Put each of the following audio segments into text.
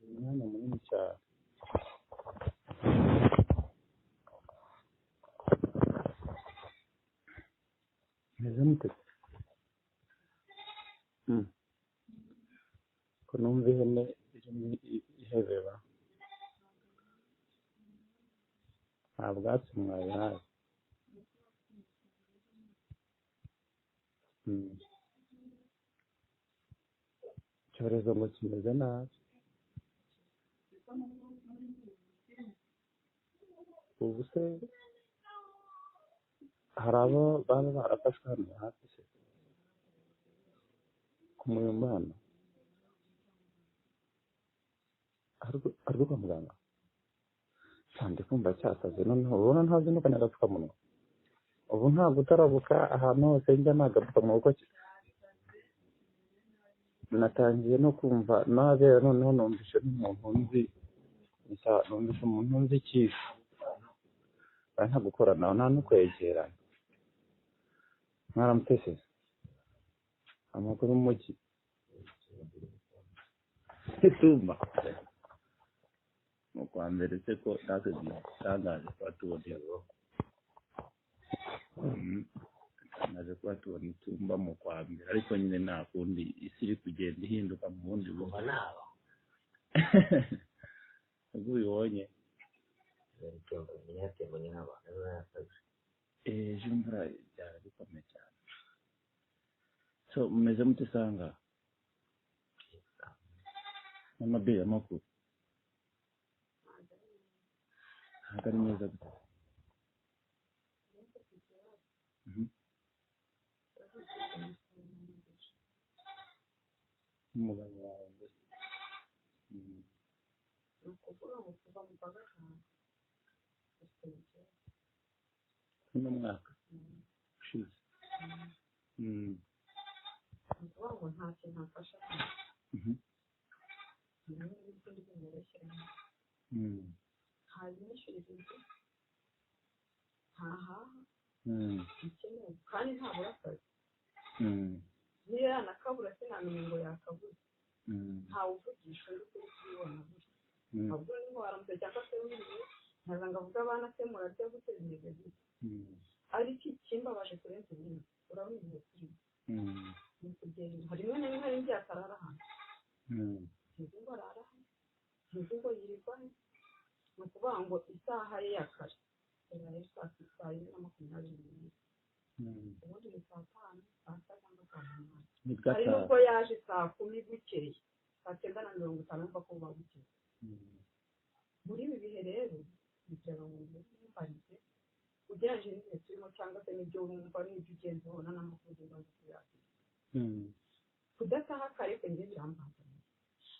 Umwanya munini cyane. Meze mute? Ko numva ihene irimo ihebeba, nta bwatsi mwayihaye. Icyorezo ngo kimeze nabi. Ubu se hari abo baba barafashwe hano hafi se ku Muyumbu hano kwa muganga? Ndi kumva cyasaze noneho ubona ntazinukanye agapfukamunwa. Ubu ntabwo utarabuka ahantu hose njya nta agapfukamunwa, kuko natangiye no kumva nabera. Noneho numvise n'umuntu nzi, numvise umuntu nzi ikifu nta gukoranaho nta no kwegerana. Mwaramutse, amakuru y'umujyi itumba mu kwa mbere se ko natwe dutangaje kuba tubona, dutangaje kuba tubona itumba mu kwa mbere, ariko nyine nta kundi, isi iri kugenda ihinduka mu bundi buryo. Ubwo ubibonye ejo imvura byaba bikomeye cyane. So mumeze mute sanga mama be? Amakuru ntabwo ari meza gusa. N'umugabo wawe mbese? Ni ukuvuga ngo kuva mu kwa gatanu dufite ikibazo. Uno mwaka ushize? Ni ukuvuga ngo nta kintu amfasha nawe n'ibyo ndi bumureshyiramo, ntazinyishyurira inzu, ntahaha ikenewe, kandi ntabura akazi. Niyo yanakabura sinamenya ngo yakabuze, ntawe uvugisha undi kuri kubibona gutya. Ahubwo ni ngo waramutse cyangwa se wiriwe, nkaza ngo avuge abana se murarya gute, bimeze gute. Ariko ikimbabaje kurenza ibindi, urabona ibihe turimo, ni ukugenda rimwe na rimwe hari igihe atarara hano, ntizi ngo arara hano, ntizi ngo yirirwa he. Ni ukuvuga ngo isaha ye ya kare yaraye 3:22, ubundi ni saa 5, saa 6 cyangwa saa 8. Nibwo Hari ataha. n'ubwo yaje saa 10 bukeye, saa 9:50, urumva ko buba bukeye. Muri ibi bihe rero bigira ngo mwumvarize ugereranyije n'ibihe turimo, cyangwa se n'ibyo wumva n'ibyo ugenda ubona n'amakuru ugenda wumva kuri radiyo. Kudataha kare kwe njye birambangamiye.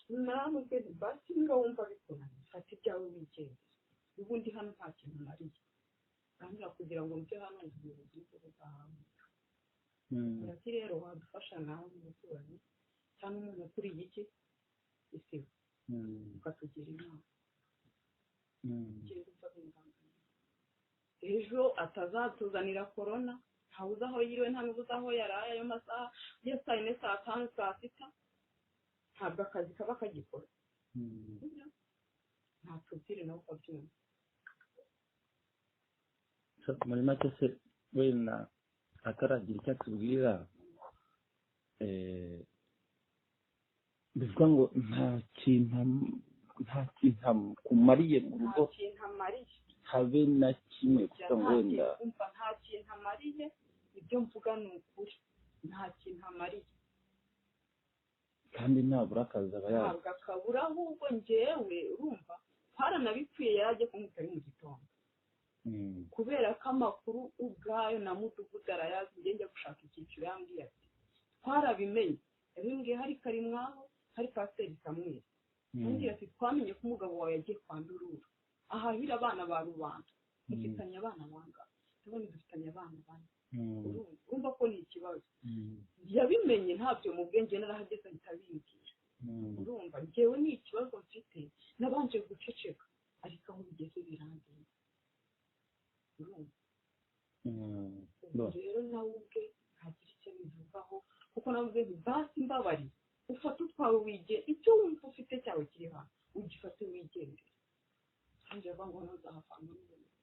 Naramubwiye nti basi niba wumva bikunaniye, fata ibyawe wigendere, ubundi hano nta kintu nariye. Arambwira kugira ngo mve hano ngo ubuyobozi bwo buzahamwe. Ati rero wadufasha nawe mu baturanyi cyangwa umuntu ukuriye iki isibo, ukatugira inama. Ngiye gupfa bimbangamiye, ejo atazatuzanira korona. Ntawe uzi aho yiriwe, nta n'uzi aho yaraye ayo masaha ya saa 4, saa 5, saa 6, ntabwo akazi kaba kagikora. Ntatubwire nawe ukabyumva. So, muri make se wenda ataragira icyo atubwira, bivuga ngo nta kintu akumariye mu Nta rugo? kintu amariye. Habe na kimwe, kuko ngo Nta wenda kintu, umva, nta kintu amariye. Ibyo mvuga ni ukuri, nta kintu amariye. Kandi nabura akazi aba yazi. Ntabwo akabura, ahubwo njyewe urumva twaranabipfuye, yari agiye kumwita ari mu gitondo, kubera ko amakuru ubwayo na mudugudu arayazi. Njye njya gushaka icyiciro, yambwiye ati twarabimenye. Yabimbwiye hari Karimwaho, hari Pasiteri Samweli. Yambwiye ati twamenye ko umugabo wawe yagiye kwa Ndurura ahahira abana ba rubanda. Mufitanye abana bangahe? Ndabona dufitanye abana bane. Urumva ko ni ikibazo. Yabimenye ntabyo mu bwenge, narahageze ahita abimbwira. Urumva njyewe ni ikibazo mfite, nabanje guceceka, ariko aho bigeze birangiye, urumva. Ubwo rero nawe ubwe ntagira icyo abivugaho. Ugifate wigendere. Ntangira avuga ngo ntuzahavana n'ubuyobozi.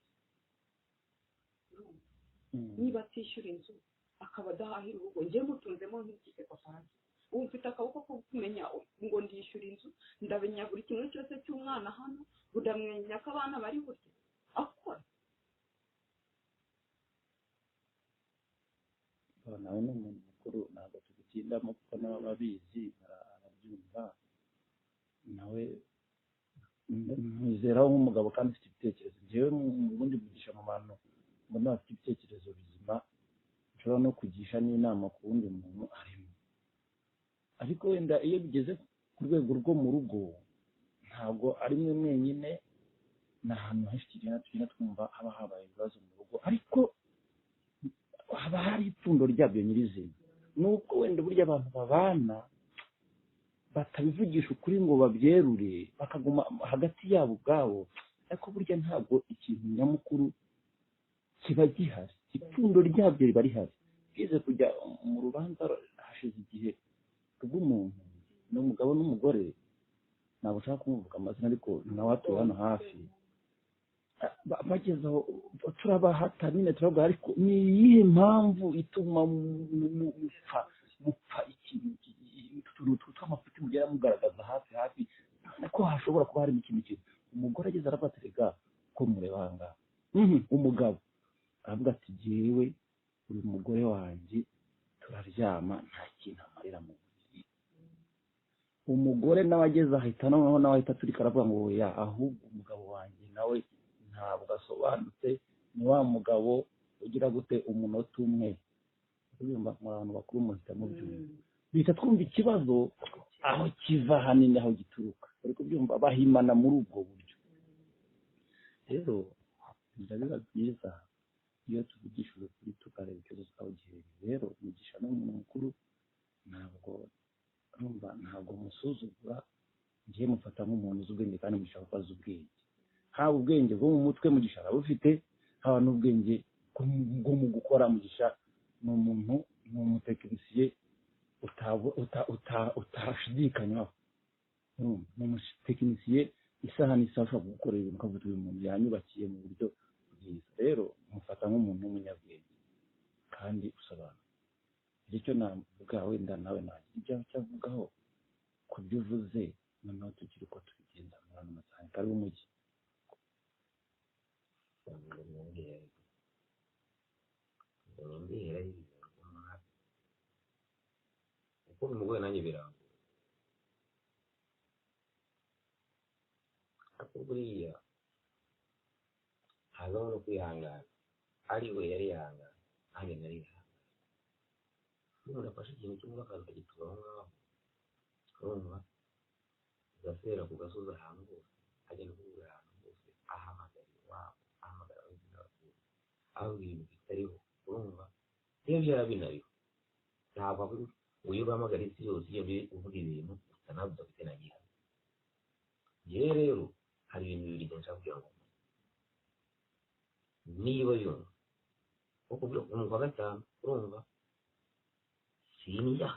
Niba atishyura inzu akaba adahahira urugo, njye mutunzemo nk'iki papa, ubu mfite akaboko ko kumenya ngo ndishyura inzu, ndamenya buri kimwe cyose cy'umwana hano, ndamenya ko abana bari burya akora. Nawe ni umuntu mukuru, ntabwo tubitindamo kuko nawe ababizi arabyumva. Nawe mwizeraho nk'umugabo kandi ufite ibitekerezo. Njyewe mu bundi mvugisha mu bantu mbona bafite ibitekerezo bizima, nshobora no kugisha n'inama ku wundi muntu arimo. Ariko wenda iyo bigeze ku rwego rwo mu rugo, ntabwo ari mwe mwenyine, ni ahantu henshi tugenda twumva haba habaye ibibazo mu rugo, ariko haba hari ipfundo ryabyo nyirizina. Nubwo wenda burya abantu babana batabivugisha ukuri ngo babyerure, bakaguma hagati yabo ubwabo, ariko burya ntabwo ikintu nyamukuru kiba gihari, ipfundo ryabyo riba rihari. Bwize kujya mu rubanza hashize igihe rw'umuntu, ni umugabo n'umugore, ntabwo nshaka kumuvuga amazina ariko nawe atuye hano hafi. Bageze aho turabahata nyine, turabwira ariko ni iyihe mpamvu ituma mupfa ikintu utuntu tw'amafuti mugera mugaragaza hafi hafi ko hashobora kuba harimo ikintu kintu. Umugore ageze aravuga ati rega ko mureba aha ngaha. Umugabo aravuga ati jyewe uyu mugore wanjye turaryama nta kintu amarira mu buriri. Umugore nawe ageze ahita noneho nawe ahita aturika aravuga ngo oya, ahubwo umugabo wanjye nawe ntabwo asobanutse, ni wa mugabo ugira gute umunota umwe. Urumva mu bantu bakuru muhita mubyumva, bihita twumva ikibazo aho kiva ahanini aho gituruka, bari kubyumva bahimana muri ubwo buryo. Rero biba byiza iyo tuvugishije ukuri tukareba ikibazo aho giherereye. Rero Mugisha ni umuntu mukuru, ntabwo urumva ntabwo musuzugura, ngiye mufata nk'umuntu uzi ubwenge kandi Mugisha kuko azi ubwenge. Haba ubwenge bwo mu mutwe Mugisha arabufite, haba n'ubwenge bwo mu gukora. Mugisha ni umuntu, ni umutekinisiye utashidikanywaho. Ni umutekinisiye isaha n'isaha ushobora gukorera ibintu ukavuga uyu muntu yanyubakiye mu buryo bwiza. Rero mufata nk'umuntu w'umunyabwenge kandi usobanura. Icyo navuga wenda nawe nagira ibyo avugaho ku byo uvuze, noneho tugira uko tubigenza muri ano masaha. Karibu Mujyi. Kuko bimugoye nanjye birangora. Ariko buriya hazamo no kwihangana, ari we yari yihangana nanjye narihangana. Iyo umuntu afashe ikintu cy'umwuka akaza akagitura aho ngaho, urumva ugasera ku gasozi ahantu hose, agenda akubwira ahantu hose, ahamagara iwabo, ahamagara abayobozi n'ababyeyi, ababwira ibintu bitariho. Urumva niyo byaba binariho, ntabwo uyu uhamagara isi yose iyo uvuga ibintu utanabyo udafite na gihamya. Njyewe rero hari ibintu bibiri nshaka kugira ngo niba yumva kuko mu kwa gatanu, urumva sinjya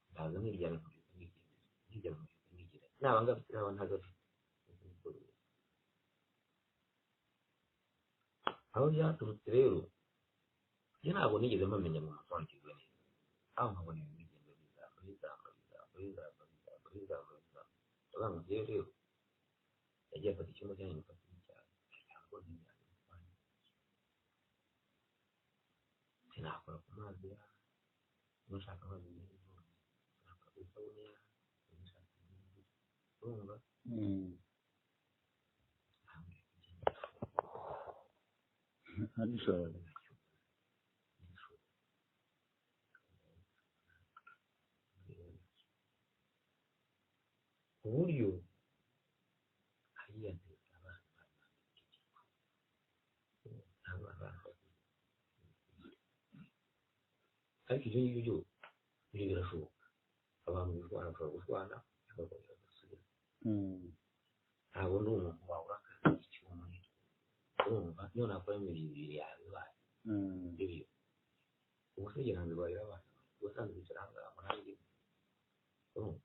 ndaza nkiryamye nkigendera nkigendera, naba ngafite naba ntagafite. Aho byaturutse rero njye ntabwo nigeze mpamenya ngo musobanukirwe neza, aho nkabona ibintu bigenda bizamba bizamba bizamba bizamba bizamba bizamba bizamba. Ndavuga ngo njyewe rero yagiye afata icyumba cyanjye ngifata icyanjye, ntabwo ntibyajya, sinakora ku mazi yawe niba ushaka amazi meza, sinakora ku isabune yawe niba ushaka ibindi, urumva ntabishoboye. Ku buryo hariya abana ariko ibyo ngibyo byo birashoboka, abantu bishwana bashobora gushwana bakongera bagasubira. Ntabwo ndi umuntu wabura akazi icyumweru, urumva niyo nakora imirimo ibiri yabibaye ibyo. Ubu se ngira ngo nzirwarira abana, ubusanzwe bicara aha ngaha nanjye, urumva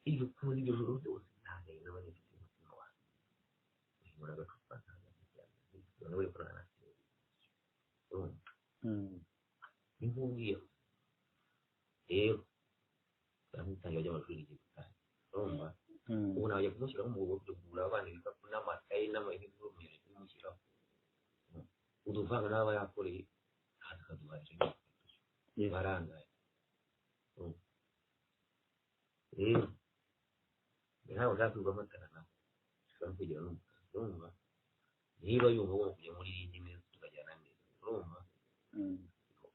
Iryo kuza iryo joro ryose nta gahinda mba nifite mu mutima wanjye. Uhingura agacupa nta gahinda mfite, nawe uriko uranasinzira. Urumva? Ni nk'ubwiye rero baramutangira by'amashuri igihe gutangira. Urumva? Ubu najya kumushyiraho mu buryo kugura abana ibikapu n'amakaye n'amainiforume kumushyiraho udufaranga n'aba yakoreye akaza akaduhahira barangaye. Rero ntabwo nshaka kwirirwa mpatana nawe, nshobora kugira n'umukazi. Urumva? Niba yumva agomba kujya muri iyi neza tukajyana neza. Urumva?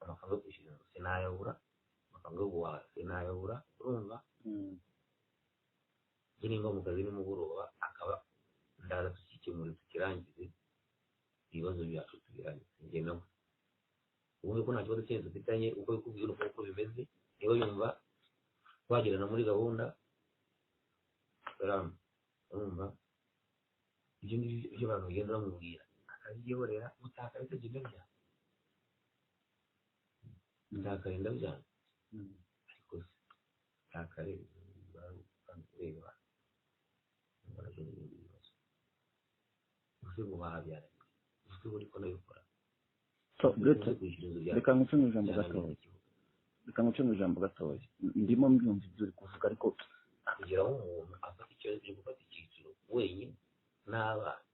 Amafaranga yo kwishyura inzu sinayabura, amafaranga yo guhaha sinayabura. Urumva? Njye nimba mu kazi nimugoroba akaba ndaza tukikemure tukirangize ibibazo byacu tubirangize njye nawe. Ubundi ko nta kibazo kindi dufitanye, uko bikubwira uko bimeze, niba yumva twagirana muri gahunda salamu. Urumva? Ibyo ngibyo ibyo abantu bagenda bamubwira akabyihorera, gutakara bitagenda byanga, gutakara ndabyanga, ariko se gutakare ureba nabyo ni ibindi bibazo. Uzi guhaha byarangiye, uzi ubu ariko nabikora. So, reka nguce mu ijambo gatoya, reka nguce mu ijambo gatoya. Ndimo mbyumva ibyo uri kuvuga, ariko kugira aho umuntu afata ikibazo cyo gufata icyiciro wenyine n'abana.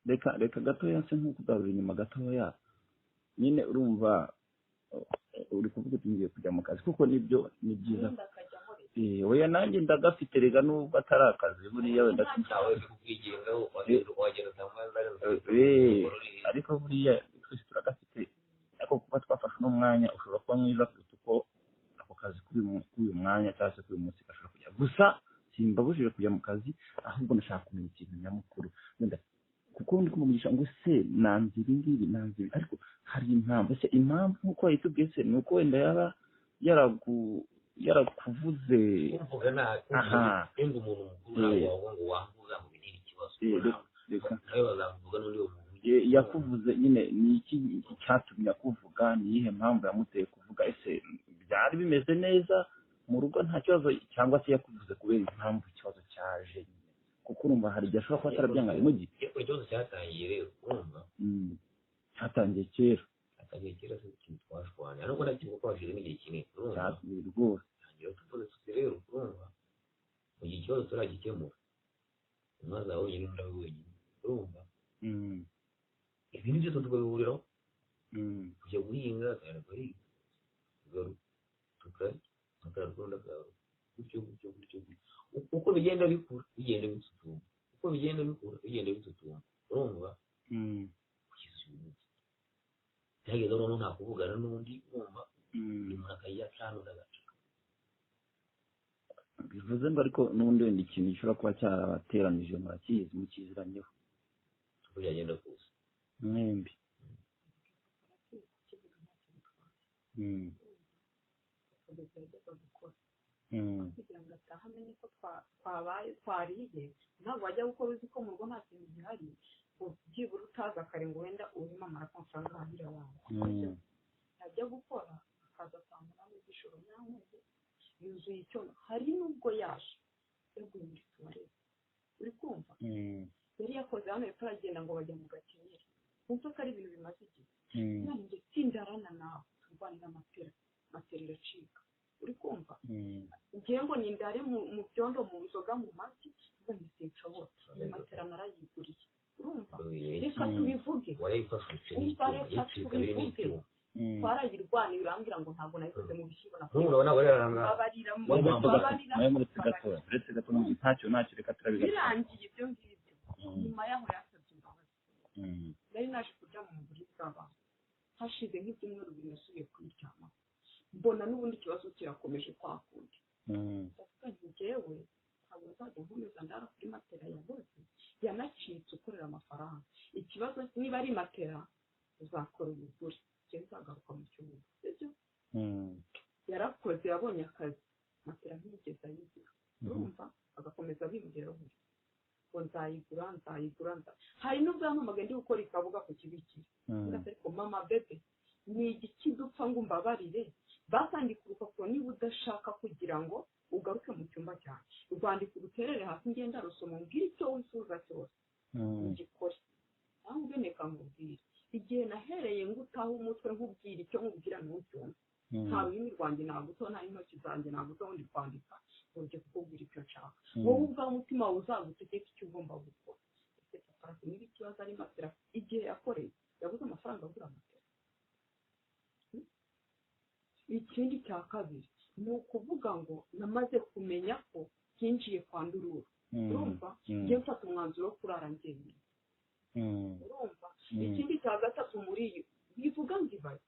Reka gatoya nse nk'ukugarura inyuma gatoya. Nyine urumva uri kuvuga uti ngiye kujya mu kazi, kuko nibyo ni byiza. Oya nanjye ndagafite rega, nubwo atari akazi buriya wenda ariko buriya twese turagafite. Ariko kuba twafashe uno mwanya ushobora kuba mwiza kuruta uko ako kazi kuri uyu mwanya cyangwa se kuri uyu munsi gashobora kujya. Gusa simbabujije kujya mu kazi, ahubwo ndashaka kumenya ikintu nyamukuru wenda, kuko ndi kumugisha ngo se nanze ibi ngibi, nanze ibi, ariko hari impamvu. Ese impamvu nk'uko yayitubwiye se ni uko wenda yaba yarakuvuze? Kumvuga nabi, nimba umuntu mukuru ntabwo wavuga ngo wamvuga ngo bintire ikibazo, nawe bazamuvuga n'undi muntu. Yakuvuze nyine ni iki cyatumye akuvuga? Ni iyihe mpamvu yamuteye kuvuga? Ese byari bimeze neza mu rugo nta kibazo, cyangwa se yakuvuze kubera impamvu ikibazo cyaje? Kuko urumva hari igihe ashobora kuba atarabyanga mu gihe ikibazo cyatangiye. Rero urumva cyatangiye kera, cyatangiye kera, si ikintu twashwanye nubwo nacyo kuko hashize n'igihe kinini. Urumva rwose tangira tuvuze tuti rero urumva mu gihe ikibazo turagikemura, umwe azaba wenyine undi abe wenyine. Urumva? Ibintu byose tukabihuriraho, kujya guhinga akajya guhinga, tukarya akarya gutyo gutyo gutyo gutyo, uko bigenda bikura bigenda bitutumba, uko bigenda bikura bigenda bitutumba. Urumva? Kugeza uyu munsi byageze noneho nta kuvugana n'undi. Urumva? Buri muntu akajya acana undi agaca. Bivuze ngo ariko n'ubundi wenda ikintu gishobora kuba cyarabateranije murakizi, mukiziranyeho uko byagenda kose mwembi. Kugira ngo atahe amenye ko twabaye twariye, ntabwo wajya gukora uzi ko mu rugo nta kintu gihari, byibura utaza kare ngo wenda urimo amara amafaranga ahahira wawe. Yajya gukora akaza asanga n'igishoro yanyweye yuzuye icyondo. Hari n'ubwo yaje yaguye muri tuwarete, uri kumva? Yari yakoze hano hepfo aragenda ngo bajya mu Gakenyeri, wumva ko ari ibintu bimaze igihe. Nanjye sindarana nawe turwanira matera, matera iracika, uri kumva? Ngiye ngo nindare mu byondo, mu nzoga, mu mazi, ngo sinshobora, matera narayiguriye. Urumva? Reka tubivuge, reka tubivuge, twarayirwaniye. Urambwira ngo ntabwo nayikoze mu bishyimbo, birangiye ibyo ngibyo. Nyuma yaho yasabye imbabazi, nari naje kuryama mu buriri bw'abantu, hashize nk'ibyumweru bibiri nasubiye kuyiryamaho, mbona n'ubundi ikibazo kirakomeje kwa kundi. Ndavuga nti njyewe ntabwo nzajya nkomeza ndara kuri matera yaboze yanacitse ukorera amafaranga. Ikibazo niba ari matera uzakora uyigure, njye nzagaruka mu cyumba. Sibyo? Yarakoze, yabonye akazi, matera ntiyigeze ayigura. Urumva? Agakomeza abimbwira gutyo ngo nzayigura, nzayigura. Hari n'ubwo yampamagaye ndi gukora ikabuga ku kibikira, ariko mama bebe ni igiki dupfa ngo umbabarire, Basandika urupapuro niba udashaka kugira ngo ugaruke mu cyumba cyanjye, urwandiko uruterere hasi, ngenda rusoma, umbwire icyo wifuza cyose ugikore. Nawe uboneka nkubwire igihe nahereye ngutaho umutwe, nkubwira icyo nkubwira ntucyumve. Nta rurimi rwanjye naguto, nta intoki zanjye naguto, ndi kwandika ngo njye kukubwira icyo nshaka. Wowe ubwawe umutima wawe uzagutegeka icyo ugomba gukora. Ese papa, niba ikibazo ari matera, igihe yakoreye yabuze amafaranga agura matera? Ikindi cya kabiri ni ukuvuga ngo namaze kumenya ko hinjiye kwa Ndururu, urumva, ngiye mfata umwanzuro wo kurara njyenyine, urumva. Ikindi cya gatatu, muri iyo bivuga ngo ibaye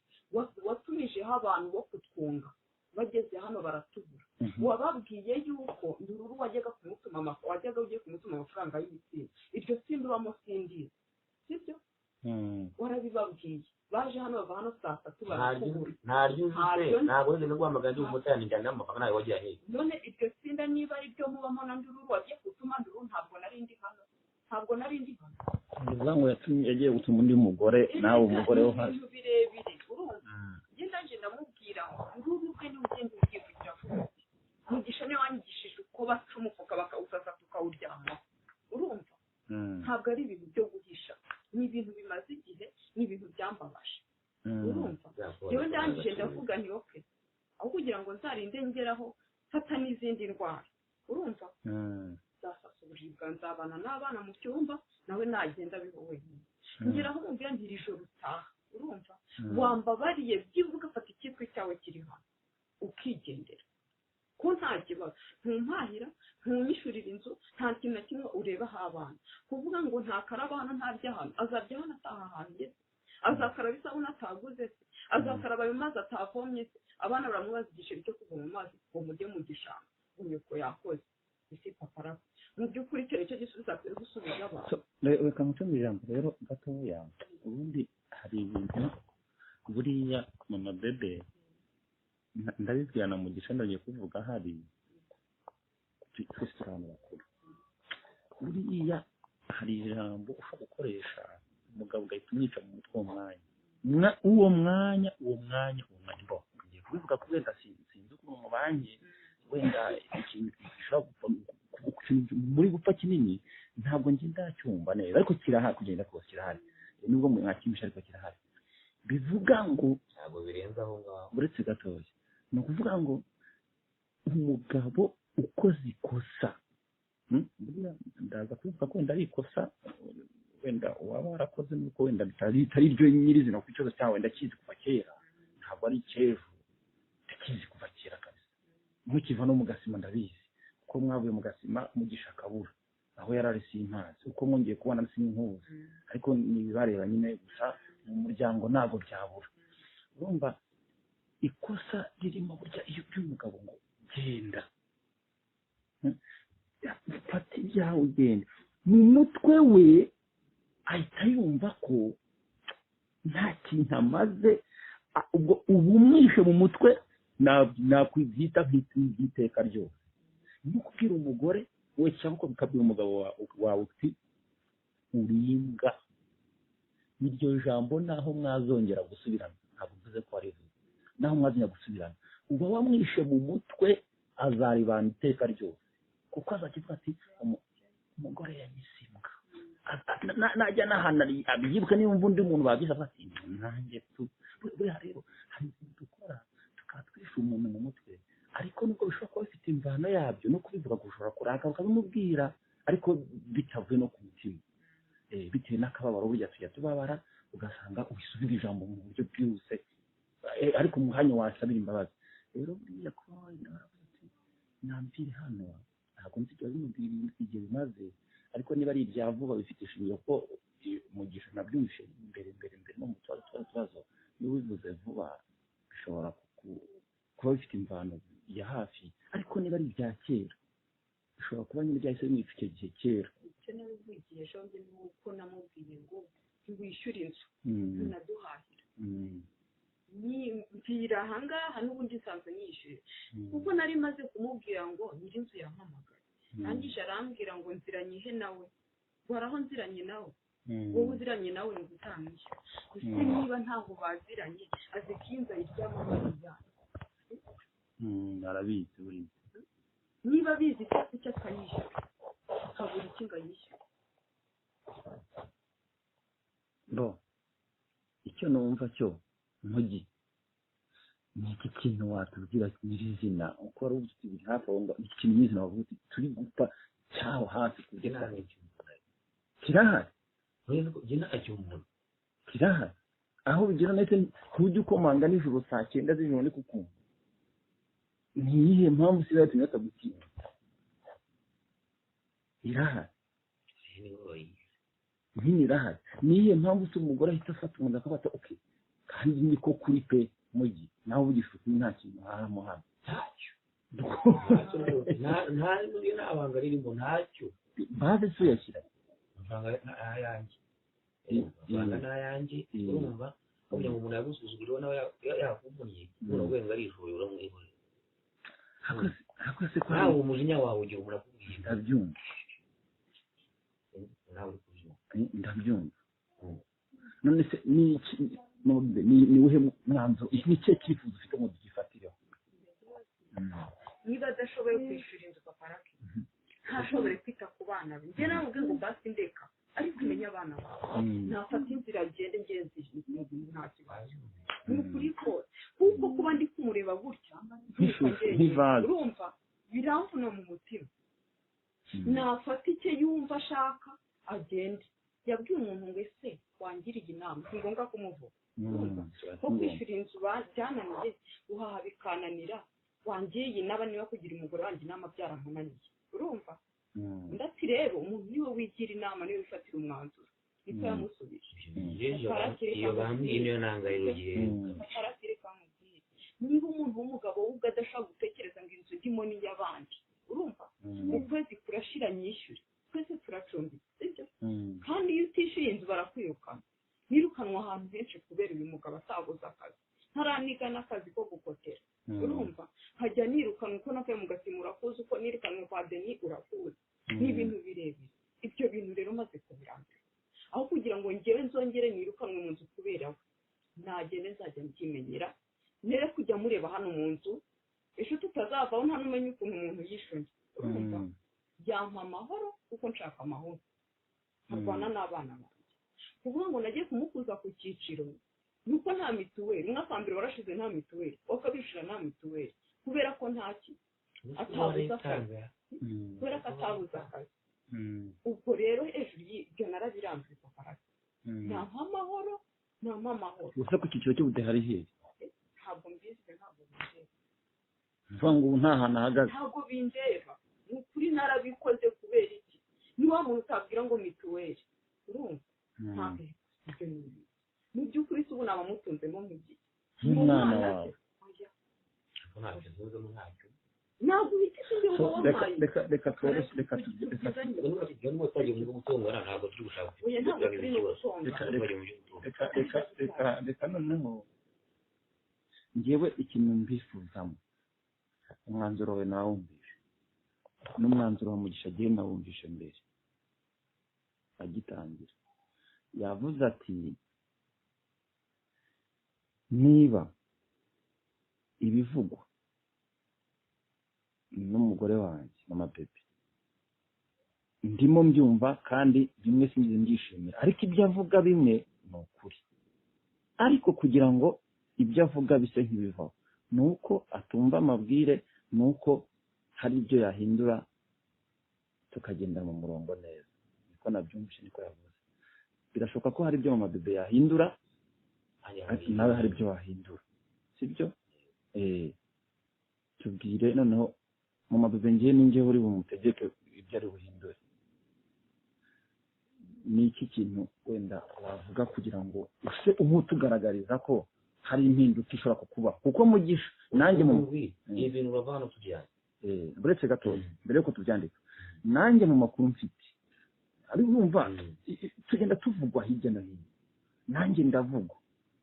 watumijeho abantu bo kutwunga, bageze hano baratubura. Wababwiye yuko Ndururu wajyaga kumutuma, wajyaga ugiye kumutuma amafaranga y'ibitsinda, iryo tsinda ubamo sindizi, sibyo? Warabibabwiye, baje hano, bava hano saa 3 barakubura. Ntaryo uzi se? Ntabwo wigeze guhamagara ndi umumotari, njyana n'amafaranga nawe wagiye hehe? None iryo tsinda niba ari ryo mubamo na Ndururu, wagiye gutuma Ndururu, ntabwo nari ndi hano, ntabwo nari ndi hano. Bivuga ngo yagiye gutuma undi mugore, nawe umugore wo hasi. Ibintu birebire, urumva. Ngenda nje ndamubwira ngo Ndururu ubwe niwe ugenda ugiye kugira vuba. Mugisha niwe wanyigishije uko baca umufuka bakawusasa tukawuryamaho, urumva. Ntabwo ari ibintu byo guhisha, ni ibintu bimaze igihe, ni ibintu byambabaje, urumva. Yewe ndangije ndavuga nti okay, aho kugira ngo nzarinde ngeraho mfata n'izindi ndwara, urumva, nzasasa uburiri bwa nzabana n'abana mu cyumba, nawe nagenda abiho wenyine. Ngeraho mubwira nti iri joro utaha, urumva, wambabariye byibuze ugafata icyitwa cyawe kiri hano ukigendera, ko nta kibazo, ntumpahira, ntunyishyurira inzu, nta kintu na kimwe urebaho abana. Kuvuga ngo ntakaraba hano, ntarya hano, azarya hano ataha hanjye? Azakaraba isabune ataguze se? Azakaraba ayo mazi atavomye se? Abana baramubaza igiceri cyo kuvoma amazi ngo mujye mu gishanga, ngo nyoko yakoze ese? Papa, mu by'ukuri icyo nicyo gisubizo akwiye gusubiza abantu. Reka muce mu ijambo rero gatoya. Ubundi hari ibintu buriya mama bebe ndabibwira na Mugisha, ndagiye kuvuga hari twese turi abantu bakuru. Buriya hari ijambo ushobora gukoresha umugabo ugahita umwica mu mutwe uwo mwanya, uwo mwanya uwo mwanya uwo mwanya. Mbo ngiye kubivuga ko wenda sinzi ukuntu mubanye, wenda ikintu gishobora muri gupfa kinini ntabwo njye ndacyumva neza, ariko kirahari, kugenda kose kirahari, nubwo mwakimisha ariko kirahari. Bivuga ngo ntabwo birenze aho ngaho. Uretse gatoya, ni ukuvuga ngo umugabo ukoze ikosa, ndaza kubivuga ko wenda ari ikosa, wenda uwaba warakoze nuko wenda bitari ryo nyirizina, kuko ikibazo cyawe ndakizi kuva kera, ntabwo ari icy'ejo, ndakizi kuva kera kabisa, mukiva no mu gasima ndabizi, uko mwavuye mu gasima Mugisha akabura aho yari ari simpazi, uko mwongeye kubona sinkuzi, ariko ni ibibareba nyine gusa mu muryango ntabwo byabura. Urumva ikosa ririmo burya iyo by'umugabo ngo genda fata ibyawe ugende, mu mutwe we ahita yumva ko nta kintu amaze, ubwo ubumwishe mu mutwe nakwita nk'iteka ryose. Ni ukubwira umugore we cyangwa ukabwira umugabo wawe uti uri imbwa, iryo jambo naho mwazongera gusubirana, ntabwo mvuze ko ari vuba, naho mwazongera gusubirana uba wamwishe mu mutwe, azaribana iteka ryose, kuko azakivuga ati umugore yanyise imbwa, najya n'ahantu abyibuka, niba undi muntu babyise avuga ati nanjye tu. Buriya rero hari ibintu dukora tukaba twishe umuntu mu mutwe, ariko nubwo bishobora kuba bifite imvano yabyo no kubivuga gushobora kurakara ukabimubwira, ariko bitavuye no ku mutima, bitewe n'akababaro. Burya tujya tubabara ugasanga uhise ijambo mu buryo bwihuse, ariko mu mwanya wasabira imbabazi. Rero buriya kuba wenda waravuze uti namvire hano, ntabwo nzi ibyo bimubwira igihe bimaze, ariko niba ari ibya vuba bifite ishingiro, ko Mugisha nabyumvishe mbere mbere mbere no mu tubazo, niba ubivuze vuba bishobora kuba bifite imvano ya hafi, ariko niba ari ibya kera bishobora kuba nyine byahise bimwica icyo gihe kera. Icyo nabivugiye ejo bundi ni uko namubwiye ngo ntiwishyure inzu, ntunaduhahira, mvira ahangaha n'ubundi nsanzwe nyishyuye, kuko nari maze kumubwira ngo nyir'inzu yampamagaye, arangije arambwira ngo nziranye he nawe, waraho nziranye nawe, wowe uziranye nawe ni utamwishyura. Ese niba ntaho baziranye, azi ko iyi nzu ayiryamamo ari iyanyu? Arabizi buriya. Niba abizi ko icyo akayishyura, akabura iki ngo ayishyure? Bo icyo numva cyo Mugi, ni iki kintu watubwira nyirizina, uko wari ufite ibiri hafi aho ngaho, iki kintu nyirizina wavuga uti turi gupfa cyaho hafi ku buryo Njye nta n'icyo mbona. Kirahari. Njye ntacyo mbona. Kirahari aho bigera, ndetse ntujya ukomanga nijoro saa 9 z'ijoro ndi kukumva. Ni iyihe mpamvu se yatumye batagutinda? Irahari. Nibo bayizi. Nyine irahari. Ni iyihe mpamvu se umugore ahita afata umuntu akabata? Okay, kandi niko kuri pe Mugi, nawe uvugisha ukuri, nta kintu hahamo hano. Ntacyo. Nta nta banga ririmo, ntacyo. Baze se uyashyira? Amafaranga ni ayanjye, amafaranga ni ayanjye. Urumva, kugira ngo umuntu yagusuzuguriwe nawe yakuvunnye, umuntu aguye ngo arishoboye, uramwihorera. Hakose ko Nawe umujinya wawe ugira umuntu akubwiye. Ndabyumva. Nawe uri kubyumva. Ndabyumva. None se ni iki, ni uwuhe mwanzuro, ni ikihe cyifuzo ufite ngo tugifatireho? Niba adashoboye kwishyura inzu, paparake ntashobore kwita ku bana be, njye nawe ngo basi ndeka, ariko umenye abana bawe. Nafata inzira agende, ngenzi nta kibazo, ni ukuri kose, kuko kuba ndi kumureba gutya Nk'ishusho, nk'ivaze. Urumva biramvuna mu mutima. Nafata icyo yumva ashaka agende. Yabwiye umuntu ngo ese wangiriye inama, si ngombwa kumuvuga. Ko kwishyura inzu byananiye, guhaha bikananira, wangiriye inama, niba kugira umugore wanjye inama byaramunaniye, urumva? Undi ati rero umuntu niwe wigira inama, niwe wifatira umwanzuro, niko yamusubije. Iyo bambwiye niyo ntangahiro gihe. Paparasire kamubwire, niba umuntu w'umugabo we ubwo adashobora gutekereza ngo inzu ndimo ni iy'abandi, urumva, ukwezi kurashira nyishyure, twese turacumbitse, sibyo? Kandi iyo utishyuye inzu barakwirukana. Nirukanwa ahantu henshi kubera uyu mugabo atabuze akazi, ntaraniga n'akazi ko gukotera. Urumva, nkajya nirukanwa uko navuye mu gasima urakuzi, uko nirukanwe kwa Deni urakuzi, ni ibintu birebire. Ibyo bintu rero maze kubirambira, aho kugira ngo ngewe nzongere nirukanwe mu nzu kubera we, nagende nzajya mbyimenyera, nere kujya mureba hano mu nzu, ejo tutazavaho nta n'umenya ukuntu umuntu yishuye. Urumva, yampa amahoro kuko nshaka amahoro, nkarwana n'abana banjye. Kuvuga ngo nagiye kumukuza ku cyiciro nuko nta mituweli, umwaka wa mbere warashize nta mituweli, uwa kabiri ushira nta mituweli, kubera ko ntaki atabuze akazi, kubera ko atabuze akazi. Ubwo rero hejuru y'ibyo narabirambiwe, paparasi nampa amahoro, nampa amahoro. Gusa ku cyiciro cy'ubudehe hari hehe? Ntabwo mbizi, ntabwo bindeba. Mvuga ngo ubu nta hantu ahagaze. Ntabwo bindeba, ni ukuri narabikoze. Kubera iki? Ni wa muntu utabwira ngo mituweli, urumva? Ntabwo ibyo ni ibiki mu by'ukuri se, ubu nabamutunzemo nk'igihe Nk'umwana wawe. Oya. Ntacyo ntunzemo, ntacyo. Ntabwo uhita ibyo So, ngo reka wampaye. Reka reka tworoshye, reka tujye, reka Ibyo nubwo twagiye mu byo gutongana, ntabwo turi gushaka Oya, ntabwo turi no gutongana. Reka twagiye mu byo gutongana. Reka reka reka reka noneho ngewe ikintu mbifuzamo, umwanzuro wawe nawumvishe, n'umwanzuro wa Mugisha agiye nawumvishe mbere agitangira, yavuze ati niba ibivugwa n'umugore wanjye mama Bebe ndimo mbyumva, kandi bimwe sinigeze mbyishimira, ariko ibyo avuga bimwe ni ukuri, ariko kugira ngo ibyo avuga bise nk'ibivaho ni uko atumva amabwire, ni uko hari ibyo yahindura tukagenda mu murongo neza. Niko nabyumvise, niko yavuze. Birashoboka ko hari ibyo mama Bebe yahindura, ariko nawe hari ibyo wahindura, sibyo? Tubwire noneho mama Bebe, ngewe ni ngewe uri bumutegeke ibyo ari buhindure. Ni iki kintu wenda wavuga kugira ngo use utugaragariza ko hari impinduka ishobora kukubaho? Kuko Mugisha nanjye mu Ibi bintu bava hano tujyanye. Uretse gatoya, mbere yuko tubyandika, nanjye mu makuru mfite, ariko urumva tugenda tuvugwa hirya no hino, nanjye ndavugwa,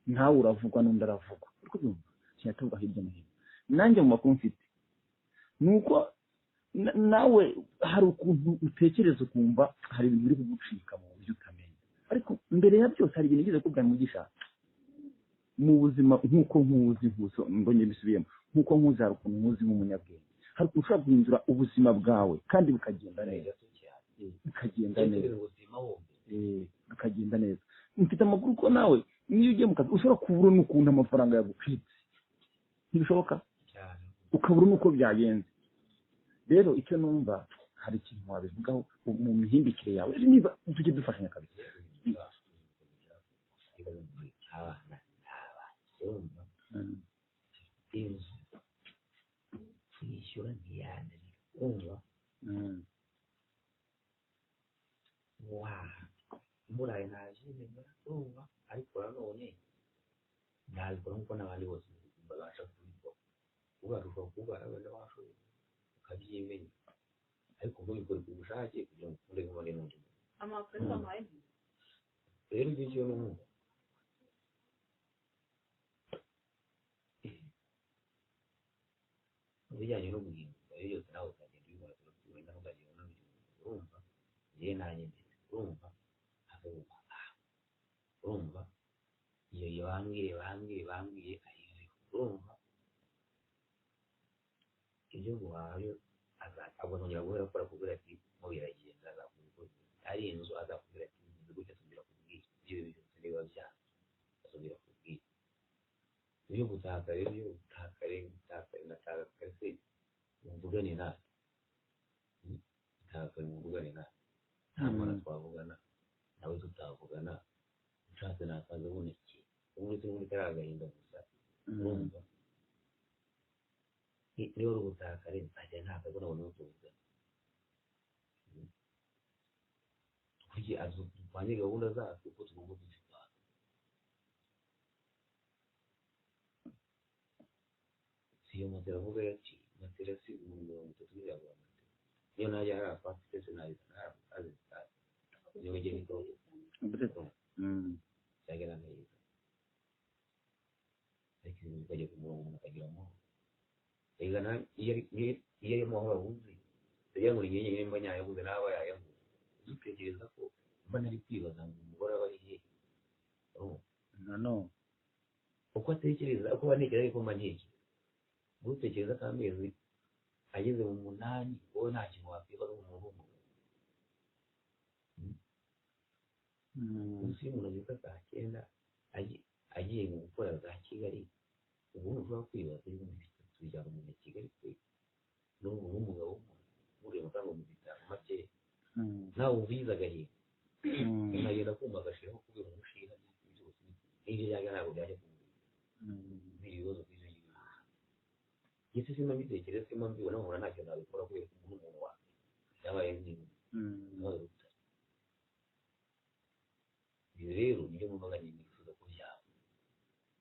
nawe uravugwa, n'undi aravugwa, uri kubyumva? Tugenda tuvugwa hirya no hino. Nanjye mu makuru mfite ni uko nawe hari ukuntu utekereza ukumva hari ibintu biri kugucika mu buryo utamenya. Ariko mbere ya byose hari ibintu nigeze kubwira Mugisha mu buzima, nk'uko nkuzi nkuso mbonye bisubiyemo. Nk'uko nkuzi, hari ukuntu nkuzi nk'umunyabwenge, hari ukuntu ushobora guhindura ubuzima bwawe kandi bukagenda neza, bikagenda neza, bikagenda neza. Mfite amakuru ko nawe niyo ugiye mu kazi ushobora kubura n'ukuntu amafaranga yagucitse, ntibishoboka, ukabura n'uko byagenze. Rero icyo numva, hari ikintu wabivugaho mu mihindukire yawe, niba tujye dufashanya kabisa. Inzu kwishyura ntiyananira, urumva? Wa mburaye ntabyimenya, urumva? Ariko nanone ntabikora nk'uko n'abandi bose babasha kubikora. Ubarusha kubara wenda washoboye ukabyimenya, ariko ntubikore ku bushake kugira ngo ukunde nk'abandi n'undi muntu. Rero ibyo ngibyo ni umwuga. Mu bijyanye no guhinduka, ibyo byose nawe uzagenda ubibona, wenda ntuzagenda unabyumva, urumva? Njyewe nanjye mbese, urumva? Akavuga, urumva? Iyo bambwiye bambwiye bambwiye ayiveho, urumva? Ibyo guhaha byo azongera guhera akora kubwira ati mo biragenda, azakubwira ari inzu, azakubwira ati inzu gutya, azongera kubwira ibyo byose niba byanze, azongera kubwira ibyo gutaka. Rero ibyo gutakare gutakare natakare se muvugane nawe, gutakare muvugane nawe, nta mwana twavugana nawe tutavugana, ushatse nakaza abonekeye ubu n'ubundi kari agahinda gusa, urumva? Niba ari ubutakare nzajya ntakaza nabona uwo tuvugana, kugira dupange gahunda zacu uko tugomba kuzipanga. Si iyo matera avuga yaciye matera, si 30,000 biragura matera, niyo najya hari apafite sinayizana, hari akazi zitazi niyo ugenda ikora cyagera neza, ariko ibintu bikajya ku murongo, umuntu akagira amahoro. Iyo ari amahoro abuze, ndagira ngo ni njye mba nyayabuze nawe yayabuze. Utekereza ko mba nari kwibaza ngo umugore aba ari hehe? Uko atekereza, uko bantekereza, ariko mba ntekereza. Utekereza ko amezi ageze mu 8 wowe nta kintu wakwibaza umuntu w'umugabo. Munsi y'umuntu abyuka saa 9 agiye mu gukora za Kigali, ubundi ushobora kwibaza 3000 bijyana umuntu i Kigali kwe n'ubu n'umugabo w'umuntu amafaranga 5000 make, nawe ubizi agahinda, unagenda kumva agashiraho kubera umushinga byose n'ibyo yajya ntabwo byajya kumubwira ibibazo by'ibyo ngibyo. Ndetse simba mbitekereza, simba mbibona, nkabona ntacyo nabikora kubera ko umuntu umuntu wawe yabaye nk'intu. Ibyo rero nibyo numvaga nifuza ko byaba.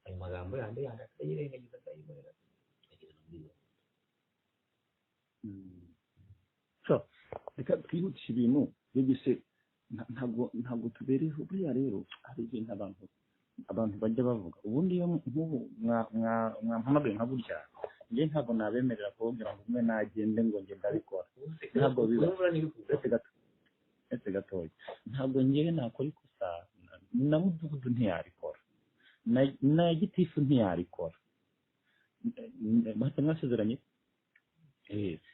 Ayo magambo yandi yandi akayirengagiza, akayibonera, akageza no muri gahunda. So reka twihutishe ibintu bibise, ntabwo tubereyeho buriya. Rero hari ibintu abantu bajya bavuga ubundi, iyo nk'ubu mwampamagaye nka gutya, njye ntabwo nabemerera kubabwira ngo umwe nagende ngo njye ndabikora, ntabwo biba. Uretse gatoya, ntabwo njyewe nakora ikosa, na mudugudu ntiyarikora, na gitifu ntiyarikora, mwasezeranye,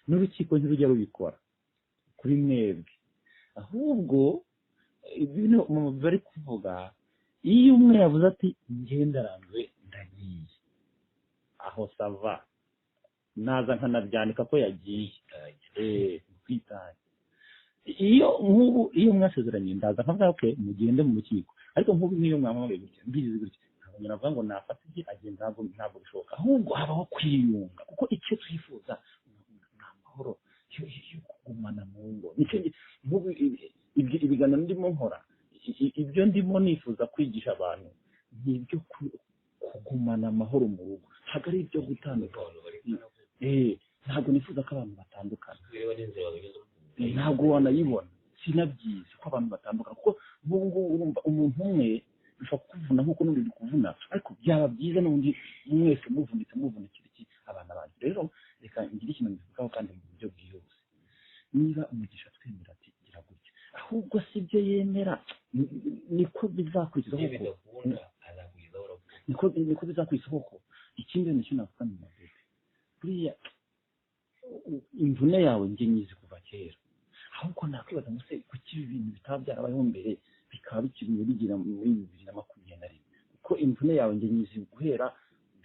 n'urukiko ntirujya rubikora kuri mwebwe. Ahubwo ibintu bari kuvuga, iyo umwe yavuze ati ngenda ndarambiwe ndagiye, aho sava naza nkanabyandika ko yagiye kwitanga. Iyo nk'ubu iyo mwasezeranye, ndaza nkavuga okay mugende mu rukiko, ariko nk'ubu nk'iyo mwampamagaye gutya mbizi gutya, ntabwo navuga ngo nafata ibye agenda, ntabwo bishoboka. Ahubwo habaho kwiyunga, kuko icyo twifuza ni amahoro yo kugumana mu ngo. Nicyo nk'ubu ibiganiro ndimo nkora, ibyo ndimo nifuza kwigisha abantu ni ibyo kugumana amahoro mu rugo, ntabwo ari ibyo gutandukana. Ntabwo nifuza ko abantu batandukana, ntabwo wanayibona, sinabyize ko abantu batandukana, kuko nk'ubu ngubu urumva umuntu umwe bishobora kukuvuna nk'uko n'undi bikuvuna, ariko byaba byiza n'undi mwese muvunitse muvunikira iki abana banyu. Rero reka ngire ikintu mbivugaho kandi mu buryo bwihuse. Niba Umugisha twemera ati gira gutya, ahubwo si ibyo yemera, niko bizakurikizaho koko, niko bizakurikizaho koko. Ikindi nicyo navuga mu mabebe, Buriya imvune yawe njye nyizi kuva kera, ahubwo nakwibaza ngo se kuki ibi bintu bitaba byarabayeho mbere bikaba bikiri bigira muri 2021? Kuko imvune yawe njye nyizi guhera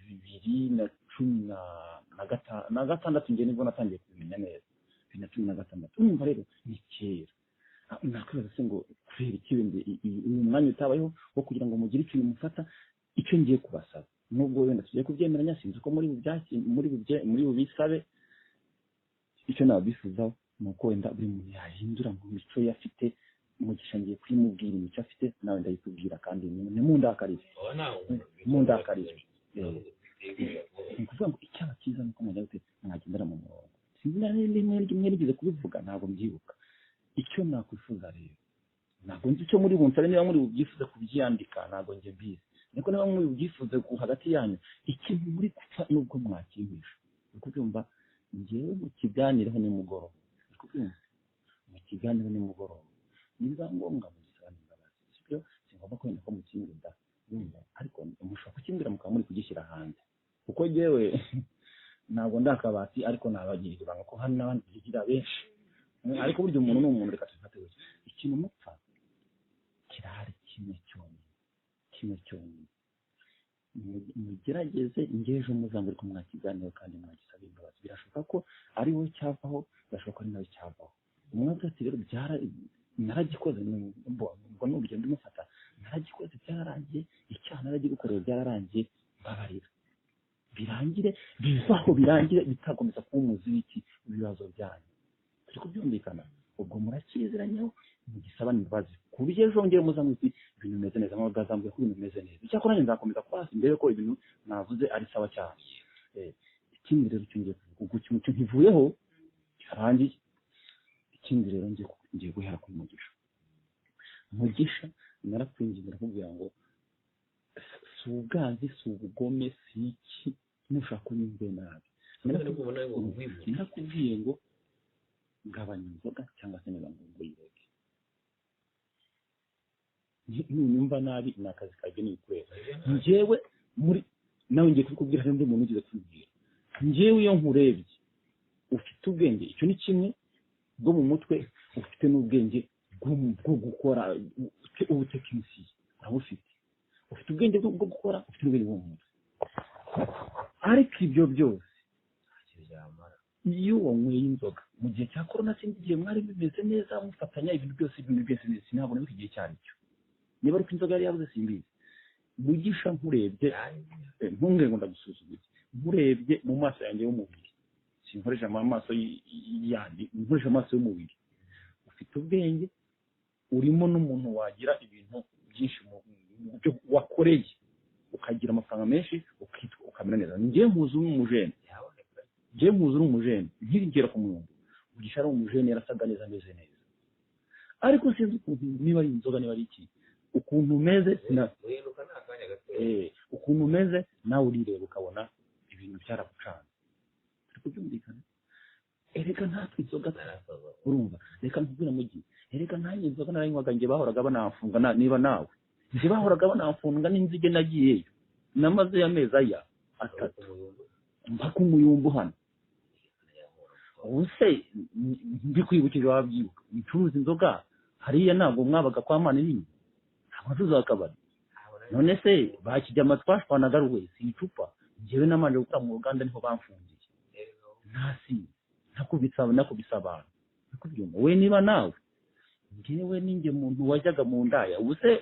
2016, njye nibwo natangiye kubimenya neza, 2016. Urumva rero ni kera. Nakwibaza se ngo kubera iki wenda uyu mwanya utabayeho wo kugira ngo mugire ikintu mufata? Icyo ngiye kubasaba, nubwo wenda tugiye kubyemeranya, sinzi ko muri muri bubisabe, icyo nabifuzaho ni uko wenda buri muntu yahindura mu mico ye afite. Mugisha ngiye kuyimubwira imico afite, nawe ndayikubwira, kandi ntimundakarire, mundakarire. Ni ukuvuga ngo icyaba cyiza ni uko mwajya gute mwagendera mu murongo. Sinzi rimwe rimwe rigeze kubivuga, ntabwo mbyibuka. Icyo nakwifuza rero, ntabwo nzi icyo muri bunsabe, niba muri bubyifuze kubyandika ntabwo njye mbizi, ariko niba muri bubyifuze hagati yanyu ikintu muri gupfa nubwo mwakihisha, uri kubyumva, njyewe mukiganireho nimugoroba, uri kubyumva, mukiganireho nimugoroba, nibiba ngombwa mugisabane imbabazi, sibyo? Singomba ko wenda ko mukimbwira, ariko mushobora kukimbwira mukaba muri kugishyira hanze, kuko njyewe ntabwo ndi akabati, ariko nabagirira ibanga ko hano n'abandi bigira benshi, ariko burya umuntu ni umuntu. Reka tubifate gutya, ikintu mupfa kirahari kimwe cyonyine, kimwe cyonyine. Mugerageze ngeje muzambure ko mwakiganiraho kandi mwagisaba imbabazi. Birashoboka ko ari wowe cyavaho, birashoboka ko ari nawe cyavaho. Umwe avuga ati rero naragikoze, ubwo ni urugendo ndimufata, naragikoze byararangiye, icyaha naragigukoreye byararangiye, mbabarira, birangire, bivaho, birangire, bitakomeza kuba umuzi w'iki ibibazo byanyu. Turi kubyumvikana? Ubwo murakiziranyeho, mugisabane imbabazi, ku buryo ejo ngere muzamwiti ibintu bimeze neza, mwazambwiye ko ibintu bimeze neza. Icyakora nanjye nzakomeza kuba hafi mbere ko ibintu navuze ari sawa cyane. Ikindi rero icyo ngiye kuvuga, ubwo ikintu cyo nkivuyeho cyarangiye. Ikindi rero ngiye guhera ku Mugisha. Mugisha narakwinginze ndakubwira ngo si ubwanzi, si ubugome, si iki, nushaka unyumve nabi. Narakubwiye ngo gabanya inzoga cyangwa se niba ngombwa uyireke. Nunyumva nabi ni akazi kagenewe kubera njyewe muri nawe ngiye kubikubwira, hari undi muntu ugize kubibwira. Njyewe iyo nkurebye ufite ubwenge, icyo ni kimwe, bwo mu mutwe, ufite n'ubwenge bwo gukora, ubutekinisiye urabufite, ufite ubwenge bwo gukora, ufite n'ubwenge bwo mu mutwe. Ariko ibyo byose iyo wanyweye inzoga mu gihe cya korona, sinzi igihe mwari bimeze neza mufatanya ibintu byose, ibintu byose sinabona ko igihe cyaricyo, niba ari uko inzoga yari yabuze simbizi. Mugisha nkurebye, ntumbwire ngo ndagusuzuguye, nkurebye mu maso yanjye y'umubiri, sinkoresha amaso yandi, nkoresha amaso y'umubiri, ufite ubwenge, urimo n'umuntu wagira ibintu byinshi mu byo wakoreye, ukagira amafaranga menshi, ukitwa ukamera neza. Njye nkuzi uri umujene, njye nkuzi uri umujene, nkigera ku murongo, Mugisha ari umujene, yarasaga neza, ameze neza, ariko sinzi ukuntu, niba ari inzoga, niba ari iki, ukuntu umeze, ukuntu umeze nawe urireba ukabona ibintu byaragucanze. Turi kubyumvikana? Erega natwe inzoga urumva, reka nkubwira mugi, erega nanjye inzoga narayinywaga, njye bahoraga banamfunga, niba nawe njye bahoraga banamfunga n'inzige nagiyeyo, namaze amezi aya 3 mpaka umuyumbu hano. Ubu se mbikwibukije wabyibuka, ncuruza inzoga hariya, ntabwo mwabaga kwa Mana nini, ntabwo ncuruza akabari. None se bakijya amatwashwanaga rwe si icupa, njyewe namanje gukora mu ruganda niho bamfungiye, nasi nakubisa abantu, nakubyumva we niba nawe. Njyewe ninjye muntu wajyaga mu ndaya, ubu se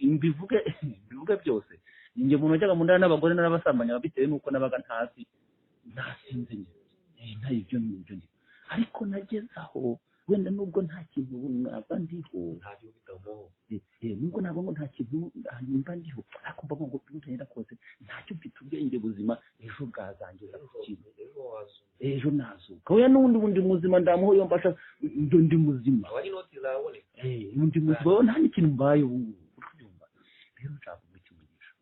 mbivuge byose, ninjye muntu wajyaga mu ndaya n'abagore n'abasambanya bitewe n'uko nabaga ntazi, nasinze njye, nta ibyo n'ibyo, ariko nageze aho wenda nubwo nta kintu naba ndiho, nubwo ntabwo ngo nta kintu mba ndiho, ariko mba ngo ntenda kose ntacyo mfite, ubwenge buzima ejo bwazangiza ku kintu, ejo nazuka oya n'ubundi bundi muzima ndamuho yo mbasha ndi muzima, ndi muzima, nta n'ikintu mbaye ubu ngubu, uri kubyumva? Rero nshaka kugukimugisha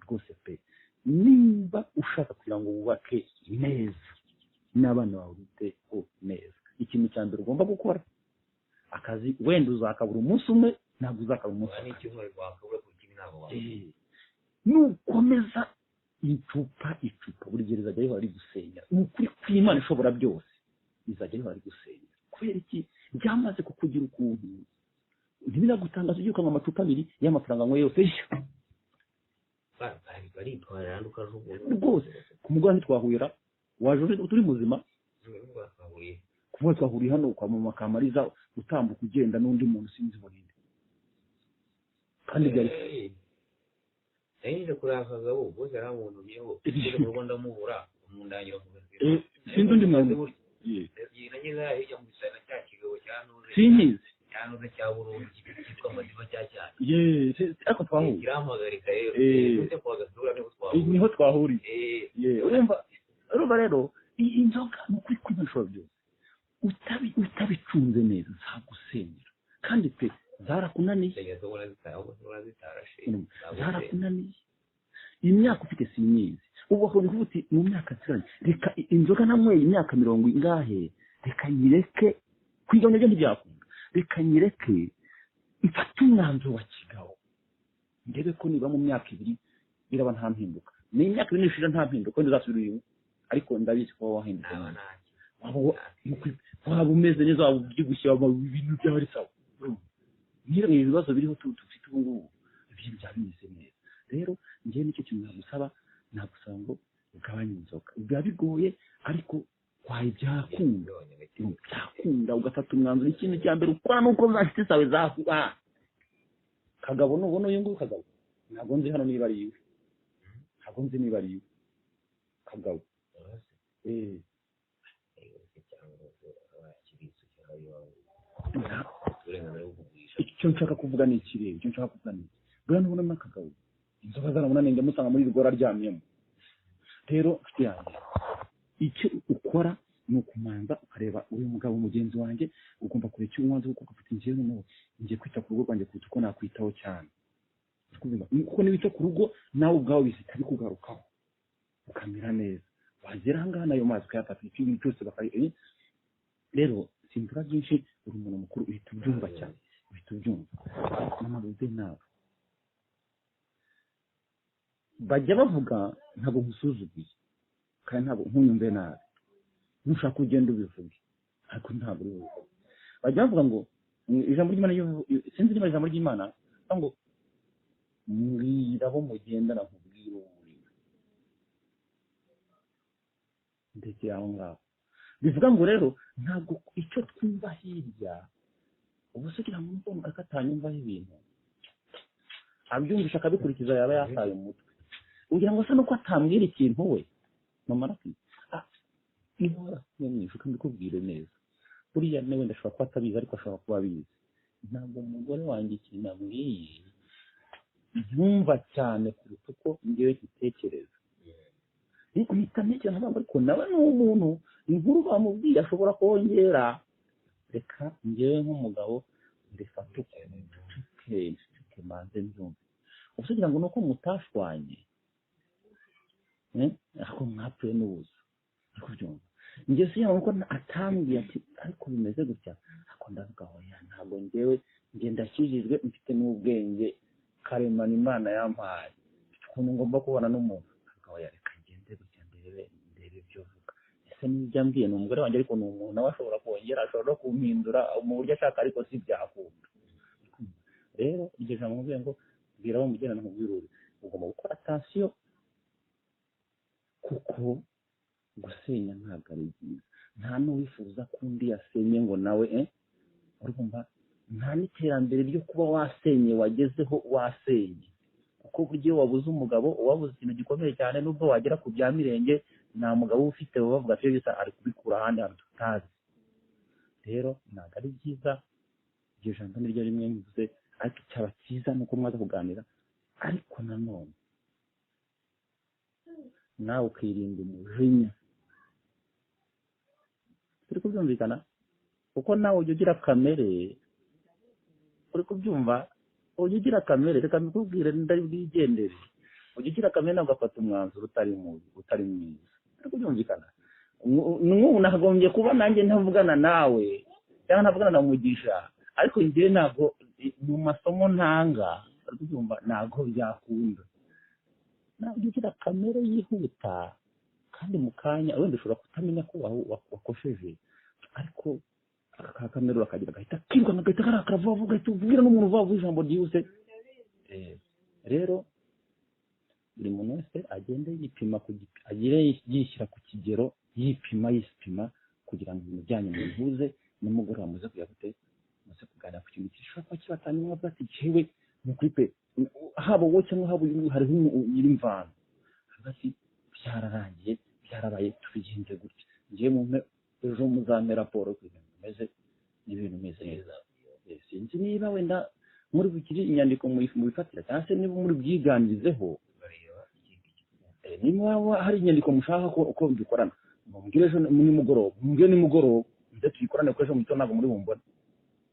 rwose pe, niba ushaka kugira ngo wubake neza n'abana bawe ubiteho neza, ikintu cya mbere ugomba gukora akazi, wenda uzakabura umunsi umwe, ntabwo uzakabura umunsi umwe, nukomeza Icupa buri gihe rizajya rihora rigusenya. Ni ukuri kw'Imana ishobora byose, rizajya rihora rigusenya. Kubera iki? Byamaze kukugira ukuntu ntibinagutangaza ugiye ukanywa amacupa abiri y'amafaranga anywe yose. Baritwarira ukajugunya Rwose ku mugoroba ntitwahurira, waje turi muzima. Twahuriye. Kuba twahuriye hano kwa mama Kamariza, utambuka ugenda n'undi muntu sinzi ngo ninde, kandi byari Nari kureba akagabo bose yaramuntumyeho, ngeze mu rugo ndamubura, umundangira mu Sinzi undi muntu. Nageze hariya hirya mu bisana cya kigabo cya Ntuze. Sinkizi. Cya Ntuze cya Burundu cyitwa Madiba cya cyane. Ariko twahuye. Kirampagarika rero. Ndetse kwa Gasura niho twahuye. Niho twahuriye. Urumva rero iyi inzoga ni ukuri kw'ibishobora byose, utabicunze neza zagusenyera, kandi pe zarakunaniye. Zarakunaniye. Imyaka ufite sinyizi, ubu bakabona kuvuga uti mu myaka nsigaranye reka inzoga nanyweye imyaka 40 ingahe, reka nyireke kwigabanya byo ntibyakunda, reka nyireke mfate umwanzuro wa kigabo, ndebe ko niba mu myaka 2 biraba nta mpinduka. Ni imyaka 2 nishira nta mpinduka, wenda uzasubira inyuma, ariko ndabizi ko wahindutse, waba umeze neza, waba ubyibushye, waba ibintu byaba ari sawa. Niba ibibazo biriho dufite ubu ngubu ibintu byaba bimeze neza. Rero njyewe nicyo kintu nagusaba, nagusaba ngo ugabanye inzoga. Biba bigoye ariko byakunda, byakunda ugafata umwanzuro. Ikintu cya mbere ukora nuko za nshuti zawe zakuba Kagabo, nubona uyu nguyu Kagabo, ntabwo nzi hano niba ari iwe, ntabwo nzi niba ari iwe Kagabo. Icyo nshaka kuvuga ni iki rero, icyo nshaka kuvuga ni iki, buriya nubona n'akagabo inzoga zaramunaniye ndamusanga muri rigora aryamyemo. Rero nshuti yanjye, icyo ukora ni ukumanza ukareba uyu mugabo mugenzi wanjye, ugomba kureba icyo unywa, kuko ufite njyewe noneho ngiye kwita ku rugo rwanjye kuruta uko nakwitaho cyane, kuko niwita ku rugo nawe ubwawe bizita bikugarukaho ukamera neza, wagera aha ngaha nayo mazi ukayafata, ikindi cyose bakayi. Rero simvuga byinshi, uri umuntu mukuru uhita ubyumva cyane, uhita ubyumva. Mama Bebe, nawe bajya bavuga ntabwo nkusuzuguye kandi ntabwo nkunyumve nabi, nushaka ugenda ubivuge ariko ntabwo uri bubivuge. Bajya bavuga ngo ijambo ry'Imana, sinzi niba ijambo ry'Imana ngo mbwira abo mugendana nkubwire uwo uriwe, ndetse aho ngaho bivuga ngo rero ntabwo icyo twumva hirya, ubu se kugira ngo umuntu akatanyumvaho ibintu abyumvisha akabikurikiza yaba yataye umutwe, ugira ngo asa nuko atambwira ikintu we. Mama arati ihora nyamwishuka mbikubwire neza, buriya nawe ndashobora kuba atabizi ariko ashobora kuba abizi. Ntabwo umugore wanjye ikintu ambwiye ntumva cyane kuruta uko ngewe gitekereza, ariko mpita ntekereza nkavuga ariko nawe ni umuntu, inkuru bamubwiye ashobora kongera, reka ngewe nk'umugabo mbifate uko mbanze mbyumve. Ubu se kugira ngo nuko mutashwanye ariko mwapfuye n'ubusa, ariko byumva njye si yaba nuko atambwiye ati ariko bimeze gutya, ariko ndavuga oya ntabwo ngewe njye ndakijijwe mfite n'ubwenge karemano Imana yampaye, mfite ukuntu ngomba kubana n'umuntu, ariko oya reka ngende gutya ndebe ibyo avuga, ese n'ibyo ambwiye ni umugore wanjye ariko ni umuntu nawe ashobora kongera, ashobora no kumpindura mu buryo ashaka ariko si byakunda. Rero iryo jambo nkubwiye ngo bwira abo mugendana nkubwire uri, ugomba gukora attention kuko gusenya ntabwo ari byiza, nta n'uwifuza ko undi yasenye ngo nawe urumva nta n'iterambere ryo kuba wasenye wagezeho wasenye, kuko burya iyo wabuze umugabo wabuze ikintu gikomeye cyane, nubwo wagera ku bya mirenge nta mugabo ufite bavuga ati bisa ari kubikura ahandi hantu tutazi. Rero ntabwo ari byiza, iryo jambo niryo rimwe mvuze, ariko cyaba cyiza nuko mwaza kuganira, ariko nanone nawe ukirinda umujinya. Turi kubyumvikana? Kuko nawe ujya ugira kamere, uri kubyumva, ujya ugira kamere, reka mbikubwire ndari bwigendere, ujya ugira kamere nawe ugafata umwanzuro utari mubi, utari mwiza. Turi kubyumvikana? N'ubu nagombye kuba nanjye ntavugana nawe cyangwa ntavugana na Mugisha, ariko njyewe ntabwo mu masomo ntanga, uri kubyumva, ntabwo byakunda. Nawe ujya ugira kamere yihuta, kandi mu kanya wenda ushobora kutamenya ko wakosheje, ariko aka ka kamere urakagira gahita kirukanka, gahita karakara vuba vuba, ugahita ubwira n'umuntu vuba vuba ijambo ryihuse. Rero buri muntu wese agende yipima ku agire yishyira ku kigero, yipima yisipima, kugira ngo ibintu byanyu mubihuze, nimugoroba muze kujya gute, muze kuganira ku kintu gishobora kuba kibatanya. Mwavuga ati jewe ni ukuri pe, haba wowe cyangwa haba uyu nguyu, hariho nyirimvano, avuga ati byararangiye, byarabaye, tubigenze gutya, ngiye mumpe ejo muzampe raporo ku bintu bimeze n'ibintu bimeze neza. Sinzi niba wenda muri bugire inyandiko mubifatira, cyangwa se niba muri byiganirizeho. Bareba iki ngiki. Niba hari inyandiko mushaka ko uko dukorana, mumbwire ejo nimugoroba, mumbwire nimugoroba ndetse tuyikorane, kuko ejo mu gitondo ntabwo muri bumbone.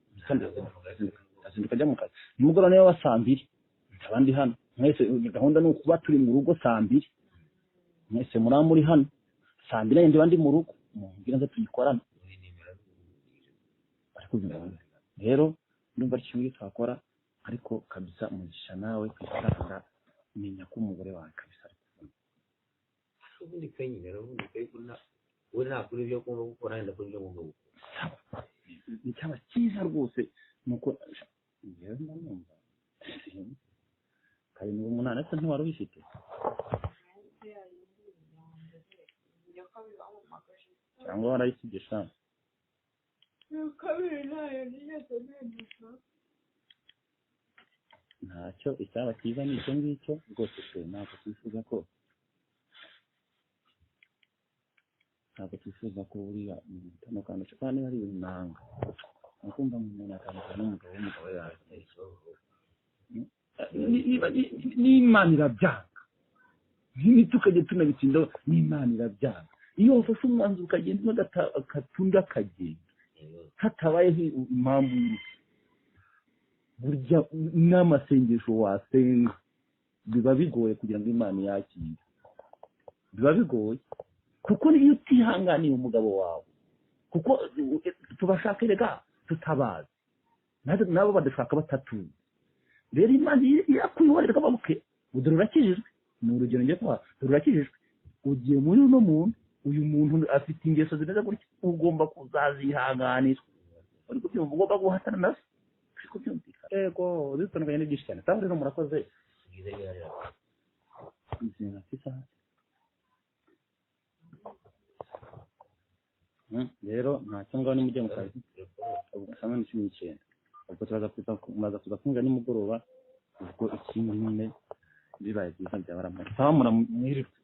Mu gitondo ndazinduka njya mu kazi. Nimugoroba niba wa saa 2 nkaba ndi hano mwese. Gahunda ni ukuba turi mu rugo saa 2, mwese muraba muri hano saa 2, nanjye ndiba ndi mu rugo. Mumbwire nze tuyikorane. Muri nimero. Bari kubyumva rero, ndumva ari kimwe twakora. Ariko kabisa Mugisha, nawe kwisanga menya ko umugore wawe kabisa ari kubona. Aravunika nyine, aravunika, ariko we ntakora ibyo agomba gukora, nanjye ndakora ibyo ngomba gukora. Sawa, icyaba cyiza rwose ni uko njyewe mba numva 7, 8, ariko ntiwari ubifite. Iya kabiri bampamagaje. Cyangwa warayisibye sha? Iya kabiri ntayo nigeze mpinduka. Ntacyo, icyaba cyiza ni icyo ngicyo rwose pe. Ntabwo twifuza ko buriya itandukano, kandi niba ari ibintu nanga ni ukumva ngo umuntu atandukana n'umugabo w'umugabo yawe. N'Imana irabyanga, ntitukajye tunabitsindaho, n'Imana irabyanga. Iyo wafashe umwanzuro ukagenda, umwe agata undi akagenda hatabayeho impamvu y'urupfu, burya n'amasengesho wasenga biba bigoye kugira ngo Imana iyakire, biba bigoye, kuko niyo utihanganiye umugabo wawe, kuko tubashaka erega tutabazi, natwe nabo badashaka batatuzi. Rero Imana irakwihorera ikavuga, dore urakijijwe, ni urugero ngiye kubaha, dore urakijijwe, ugiye muri uno muntu, uyu muntu afite ingeso zimeze gutya, ugomba kuzazihanganira. Uri kubyumva? Ugomba guhatana nazo. Uri kubyumvikana? Yego, bitandukanye ni byinshi cyane. Sawa rero, murakoze. Bwiza biharira. Izinga ku isaha. Rero ntacyo, ngaho nimujye mu kazi. Ubwo saa 8:19, ubwo turaza kuza, muraza kuza kumva nimugoroba. Ubwo ikindi nyine bibaye byiza byaba ari amahoro. Sawa, muramwirirwe.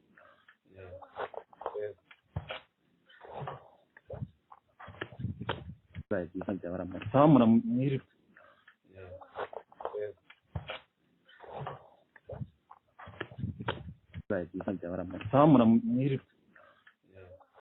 Bibaye byiza byaba ari amahoro. Sawa, muramwirirwe. Bibaye byiza byaba ari amahoro. Sawa, muramwirirwe.